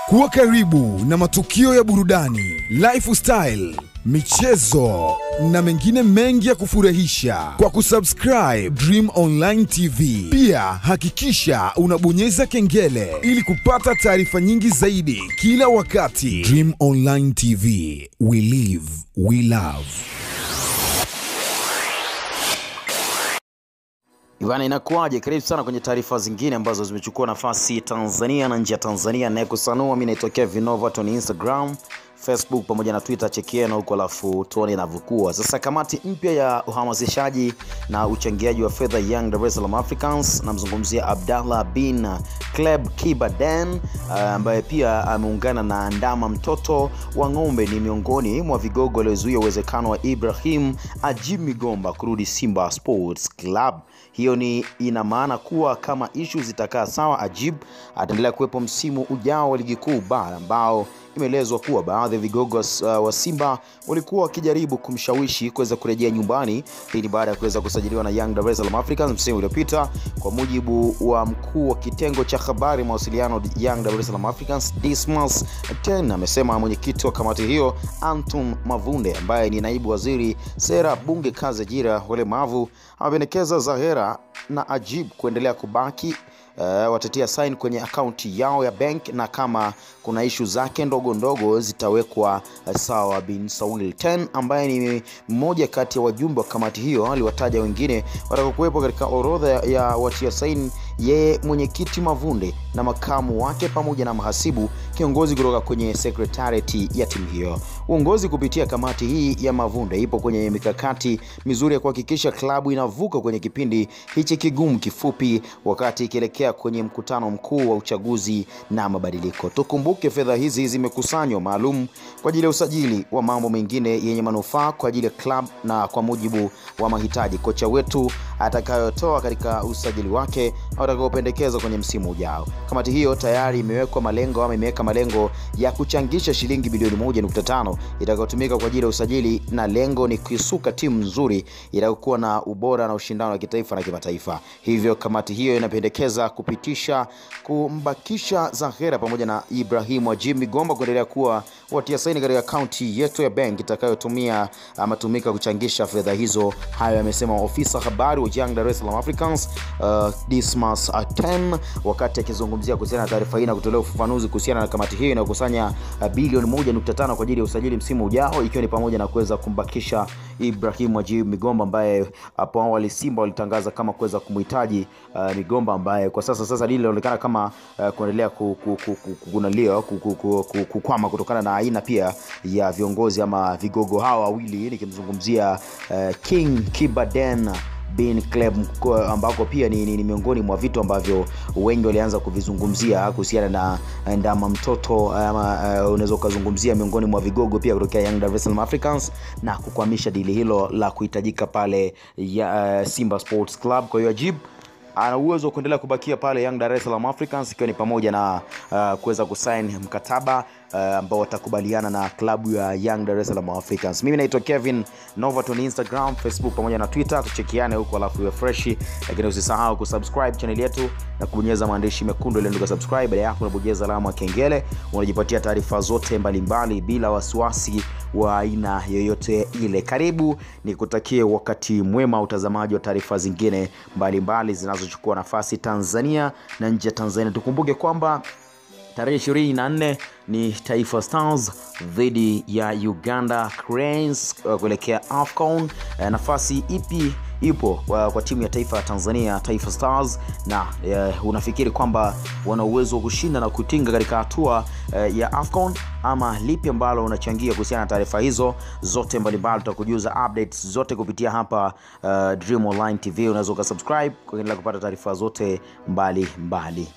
Kuwa karibu na matukio ya burudani, lifestyle, michezo na mengine mengi ya kufurahisha kwa kusubscribe Dream Online TV. Pia hakikisha unabonyeza kengele ili kupata taarifa nyingi zaidi kila wakati. Dream Online TV, we live, we love. Ivana, inakuaje? Karibu sana kwenye taarifa zingine ambazo zimechukua nafasi Tanzania na nje ya Tanzania. Na kusanua, mimi naitwa Kevin Nova, ni Instagram, Facebook pamoja na Twitter, chekiena huko alafu tuone inavyokuwa. Sasa kamati mpya ya uhamasishaji na uchangiaji wa fedha Young Dar es Salaam Africans, namzungumzia Abdallah bin Kleb Kibaden ambaye pia ameungana na Ndama mtoto wa ng'ombe, ni miongoni mwa vigogo waliozuia uwezekano wa Ibrahim Ajib Migomba kurudi Simba Sports Club. Hiyo ni ina maana kuwa kama issue zitakaa sawa, Ajib ataendelea kuwepo msimu ujao wa ligi kuu bara, ambao imeelezwa kuwa baadhi ya vigogo wa Simba walikuwa wakijaribu kumshawishi kuweza kurejea nyumbani. Hii ni baada ya kuweza kusajiliwa na Young Dar es Salaam Africans msimu uliopita. Kwa mujibu wa mkuu wa kitengo cha habari mawasiliano Young Dar es Salaam Africans, Dismas Ten, amesema mwenyekiti wa kamati hiyo Anton Mavunde, ambaye ni naibu waziri sera, bunge, kazi, ajira, walemavu, amependekeza Zahera na Ajib kuendelea kubaki, watatia sign kwenye akaunti yao ya bank, na kama kuna issue zake ndogo ndogo zitawekwa sawa. Bin Saul Ten, ambaye ni mmoja kati ya wajumbe wa kamati hiyo, aliwataja wengine watakaokuwepo katika orodha ya watia sign, yeye mwenyekiti Mavunde na makamu wake pamoja na mhasibu kiongozi kutoka kwenye secretariat ya timu hiyo. Uongozi kupitia kamati hii ya Mavunde ipo kwenye mikakati mizuri ya kuhakikisha klabu inavuka kwenye kipindi hichi kigumu kifupi, wakati ikielekea kwenye mkutano mkuu wa uchaguzi na mabadiliko. Tukumbuke fedha hizi zimekusanywa maalum kwa ajili ya usajili wa mambo mengine yenye manufaa kwa ajili ya club na kwa mujibu wa mahitaji kocha wetu atakayotoa katika usajili wake au atakayopendekezwa kwenye msimu ujao. Kamati hiyo tayari imewekwa malengo ama imeweka malengo ya kuchangisha shilingi bilioni 1.5 itakayotumika kwa ajili ya usajili, na lengo ni kuisuka timu nzuri itakayokuwa na ubora na ushindano wa kitaifa na kimataifa. Hivyo kamati hiyo inapendekeza kupitisha kumbakisha Zahera pamoja na Ibrahim Ajib Migomba kuendelea kuwa watia saini katika akaunti yetu ya bank itakayotumia ama tumika kuchangisha fedha hizo. Hayo amesema ofisa habari wa Young Dar es Salaam Africans Dismas Atem, wakati akizungumzia kuhusiana na taarifa hii na kutolea ufafanuzi kuhusiana na kamati hiyo inayokusanya bilioni 1.5 kwa ajili ya usajili msimu ujao, ikiwa ni pamoja na kuweza kumbakisha Ibrahim Ajib Migomba ambaye hapo awali Simba walitangaza kama kuweza kumhitaji Migomba, ambaye kwa sasa dili linaonekana kama kuendelea kukwama kutokana na aina pia ya viongozi ama vigogo hawa wawili, nikimzungumzia King Kibaden bin Club, ambako pia ni miongoni mwa vitu ambavyo wengi walianza kuvizungumzia kuhusiana na Ndama mtoto ama unaweza ukazungumzia miongoni mwa vigogo pia kutoka Young Dar es Salaam Africans na kukwamisha dili hilo la kuhitajika pale ya Simba Sports Club. Kwa hiyo Ajib ana uwezo kuendelea kubakia pale Young Dar es Salaam Africans, ikiwa ni pamoja na kuweza kusign mkataba ambao watakubaliana na klabu ya Young Dar es Salaam Africans. Mimi naitwa Kevin Nova, on Instagram, Facebook pamoja na Twitter, tuchekiane huko alafu iwe fresh. Lakini usisahau kusubscribe channel yetu na kubonyeza maandishi mekundu yaliyoandikwa subscribe. Baada yako unabonyeza alama ya kengele, unajipatia taarifa zote mbalimbali bila wasiwasi wa aina yoyote ile. Karibu, nikutakie wakati mwema utazamaji wa taarifa zingine mbalimbali zinazochukua nafasi Tanzania na nje ya Tanzania. Tukumbuke kwamba tarehe 24 ni Taifa Stars dhidi ya Uganda Cranes kuelekea AFCON. Nafasi ipi ipo kwa timu ya taifa ya Tanzania, Taifa Stars, na unafikiri kwamba wana uwezo wa kushinda na kutinga katika hatua ya AFCON, ama lipi ambalo unachangia kuhusiana na taarifa hizo zote mbalimbali? Tutakujuza updates zote kupitia hapa Dream Online TV. Unaweza ukasubscribe kuendelea kupata taarifa zote mbalimbali.